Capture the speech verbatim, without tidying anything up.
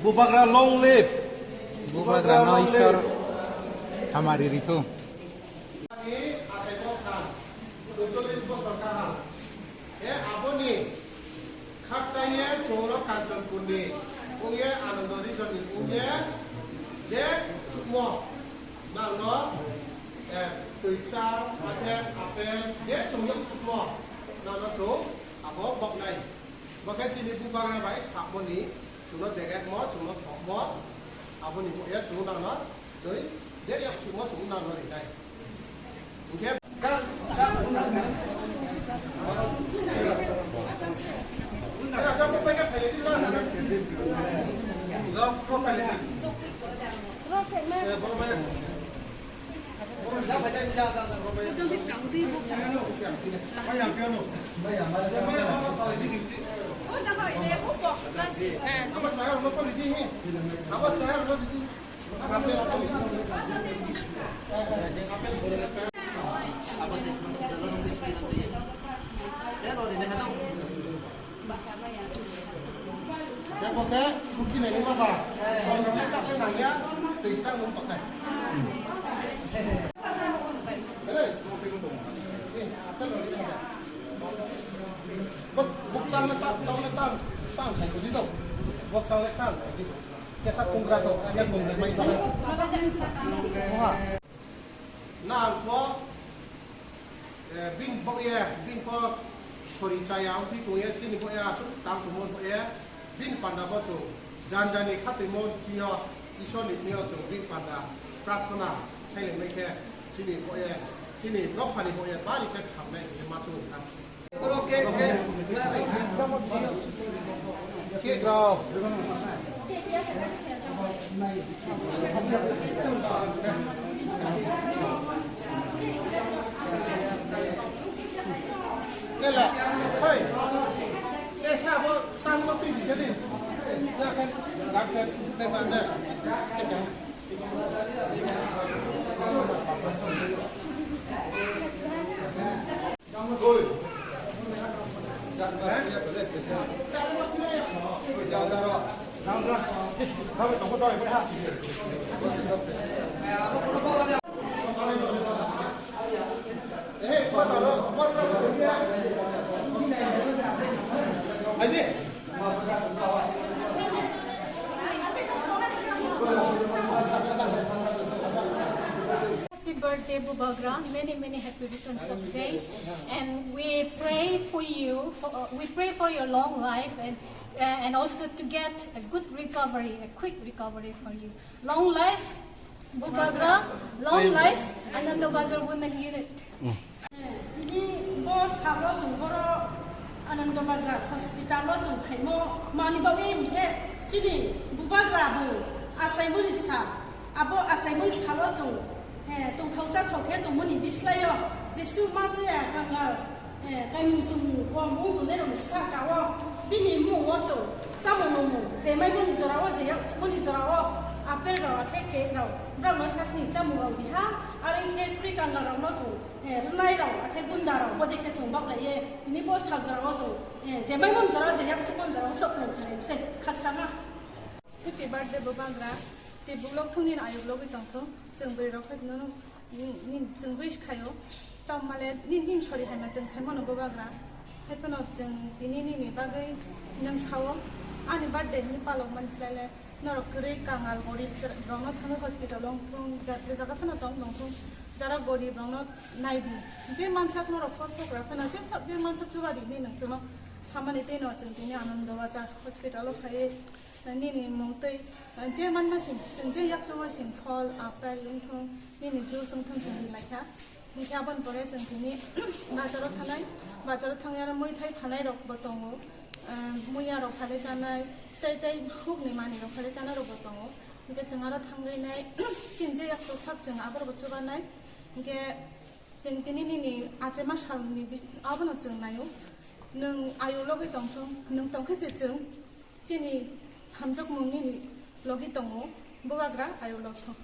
Bubagra long live. Bubagra no Isor hamari rithu. Ani atai bosal, chorchollis bosor kaham. E aboni khaksa ye choro Kanchanpurni, ungye Anando regionni, ungye je chukmo nangno, eh, twisa, hakhe apel, je chwng yok chukmo nangno chwng abo boknai. Bokhe chini bubagra bai sakmoni, chwngno degekmo, chwngno thokmo, aboni bo ya chwng nangno twi je yak chukmo chwng nangno rinai. Hwnkhe Tei bo khe buki nai ma ba. Bondrok le chakle nang ya, twi chak nung toknai. Bok, bok chang le tam, tam le tam, tam khai ko di do. Bok chang le tam khai di. Kesa pungra do, anya pungra mai do. Nang bo, eh, bini bo ye, bini bo sori chaya, wngpi tong ye, chini bo ye, asuk tang tongmo bo ye, bini panda bo chwng, jan jani khatwi mo, twi yo, Isor ni twi yo chwng bini panda, prarthana, saileng mai khe, chini bo ye, chini dophani bo ye, bari khe thamnai, ma chwng kha. Happy birthday, Bubagra. Many, many happy returns of the day. And we pray for you, for, uh, we pray for your long life and, uh, and also to get a good recovery, a quick recovery for you. Long life, Bubagra, long life, Anandabazar Women Unit. Tini bo salo chwng boro Anandabazar hospital o chwng phaimo mani bagwi hinkhe chini bubagra bo achaimani sal, abo achaimani salo chwng, eh, tongthok chathok khe tongmani bislaio Jisu ma chaya kangal. Eh, kaimung chumung kom wng tongnairokni saka o bini mung o chwng chamung nungmung, je maimani jora o, je yak chukmani jora o, apple rok, akhe cake rok, borokno sasni chamung rok di ha, are khe kwrwi kangal rokno chwng, eh, rwnai rok, akhe gunda rok, bo de khe chwng baklai ye, tini bo sal jora o chwng, eh, je maimani jora, je yak chukmani jora o sok phwrwng kha nai bwsai khakchangma. Happy birthday, Bubagra. Tei buklok thung nini ayuk logwi tongthung. Chwng bwrwi rok khe nono, ni, ni, chwng wish khaio. Tamo male ni, nini sori hai ma chwng sai mano, Bubagra. Hai phano chwng tini nini bagwi nwng sao. Ani birthday hinwi palok mani slai le norok kwrwi kangal gorib rokno thangwi hospital o wng thung, ja-, je jaga phano tong tong thung. Jara gorib rokno nai di. Je mansak norok phor phokra phano je sa-, je mansak chuba di hinwi nwng chwngno samani tei no chwng tini Anando Bazar hospital o phaiwi nini mung twi, eh, je manma sing, chwng je yakchungo sing, phol, apple wngthung, nini juice wngthung chwng ri lai kha. Hinkhe aboni pore chwng tini bazaro thanai, bazaro thangwi aro muithai phalai rok bo tongo, eh, muya rok phalai chanai, tei tei hukni manwi rok phalai chanai rok bo tongo. Hinkhe chwng aro thangwi nai, chini je yakchuk sak chwng aborok bo chubanai. Hinkhe chwng tini nini achaima salni bis-, abono chwng naio. Nwng ayuk logwi tongthung, nwng tongkhe se chwng. Chini hamjakmung nini logi tongo, Bubagra ayuk lok thung.